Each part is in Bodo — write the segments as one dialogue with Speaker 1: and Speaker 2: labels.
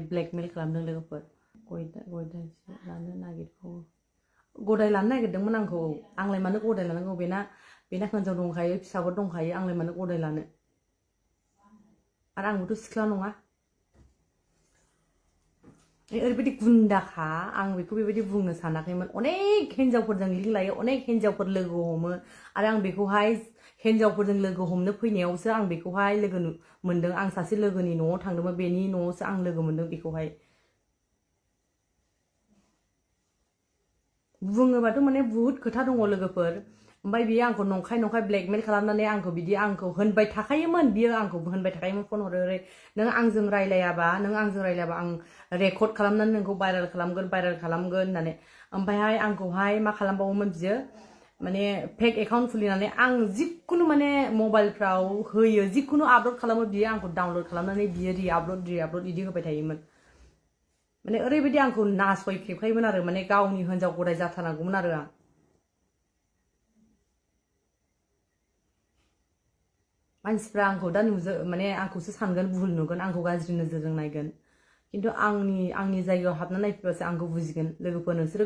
Speaker 1: ब्लेकमेल खालामदों लोगोफोर गयदा लानो नागिरगौ गदाय लानो नागिरदोंमोन आंखौ आंलाय मानो गदाय लानांगौ बेना हिनजाव दंखायो फिसाफोर दंखायो आंलाय मानो गदाय लानो आरो आंबोथ' सिख्ला नङा ओरैबायदि गुन्दाखा आं बेखौ बेबायदि बुंनो सानाखैमोन अनेक हिनजावफोरजों लिंक लायो अनेक हिनजावफोर लोगो हमो आरो आं बेखौहाय हिनजावफोरजों लोगो हमनो फैनायावसो आं बेखौहाय लोगो मोनदों आं सासे लोगोनि न'आव थांदोंमोन बेनि न'आवसो आं लोगो मोनदों बेखौहाय बुङोबाथ' माने बुहुत खोथा दङ लोगोफोर ओमफ्राय बियो आंखौ नंखाय ब्लेकमेल खालामनानै आंखौ बिदि आंखौ होनबाय थाखायोमोन बियो आंखौ होनबाय थाखायोमोन फन हरै हरै नों आंजों रायलायाबा आं रेकर्ड खालामनानै नोंखौ भाइरेल खालामगोन होननानै ओमफ्रायहाय आंखौहाय मा खालामबावोमोन बियो माने फेक एकाउन्ट खुलिनानै आं जिखुनु माने मबाइलफ्राव होयो जिखुनु आपल'ड खालामो बियो आंखौ डाउनल'ड खालामनानै बियो रि-आपल'ड बिदि होबाय थायोमोन माने ओरैबायदि आंखौ नासयखेबखायोमोन आरो माने गावनि हिनजाव गदाय जाथारनांगौमोन आरो आं मानसिफ्रा आंखौ दा माने आंखौसो सानगोन भुल नुगोन आंखौ गाज्रि नोजोरजों नायगोन खिन्थु आंनि जायगायाव हाबना नायफैबासो आंखौ बुजिगोन लोगोफोर नोंसोरो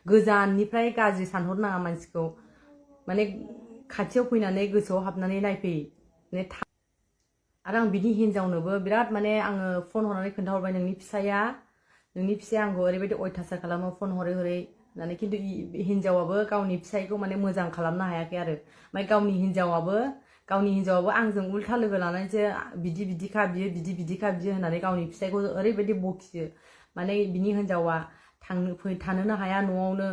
Speaker 1: गोजाननिफ्राय गाज्रि सानहरनाङा मानसिखौ माने खाथियाव फैनानै गोसोआव हाबनानै नायफै माने आरो आं बिदि हिनजावनोबो बिराद माने आङो फन हरनानै खोन्थाहरबाय नोंनि फिसाया आंखौ ओरैबायदि अयथासार खालामो फन हरै होननानै खिन्थु हिनजावाबो गावनि फिसायखौ माने मोजां खालामनो हायाखै आरो ओमफ्राय गावनि हिनजावाबो आंजों उल्था लोगो लानानैसो बिदिखा बियो होननानै गावनि फिसायखौ ओरैबायदि बखियो माने बिनि हिनजावा थानोनो हाया न'आवनो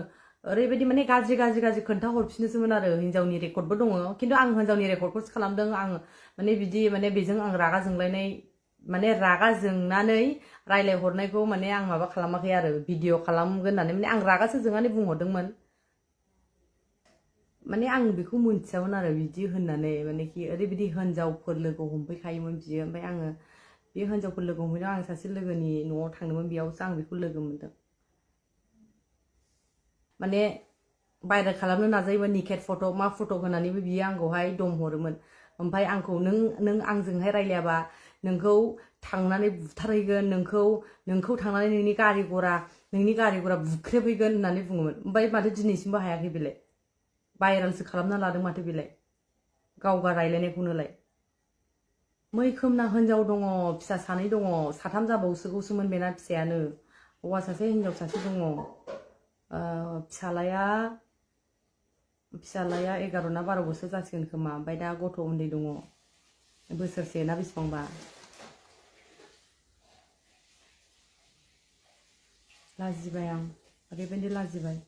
Speaker 1: ओरैबायदि माने गाज्रि खोन्था हरफिनोसोमोन आरो हिनजावनि रेकर्डबो दङ खिन्थु आं हिनजावनि रेकर्डखौसो खालामदों आं माने बिदि माने बेजों आं रागा जोंलायनाय माने रागा जोंनानै रायलायहरनायखौ माने आं माबा खालामाखै आरो भिडिअ खालामगोन होननानै माने आं रागासो जोंनानै बुंहरदोंमोन माने आं बेखौ मोनथियामोन आरो बिदि होननानै माने कि ओरैबायदि हिनजावफोर लोगो हमफैखायोमोन बियो ओमफ्राय आङो बे हिनजावफोर लोगो हमफैनायाव आं सासे लोगोनि न'आव थांदोंमोन बेयावसो आं बेखौ लोगो मोनदों माने भाइरेल खालामनो नाजायोमोन निकेट फट' मा फट' होनानैबो बियो आंखौहाय दम हरोमोन ओमफ्राय आंखौ नों आंजोंहाय रायलायाबा नोंखौ थांनानै बुथारहैगोन नोंखौ थांनानै नोंनि गारि गरा बुख्रेबहैगोन होननानै बुङोमोन ओमफ्राय माथो दिनैसिमबो हायाखै बेलाय भाइरेलसो खालामना लादों माथो बेलाय गावगा रायलायनायखौनोलाय मैखोमना हिनजाव दङ फिसा सानै दङ साथाम जाबावसोगौसोमोन बेना फिसायानो हौवा सासे हिनजाव सासे दङ फिसालाया 11 ना 12 बोसोर जासिगोन खोमा ओमफ्राय दा गथ' उन्दै दङ बोसोरसे ना बेसेबांबा लाजिबाय आं ओरैबायदि लाजिबाय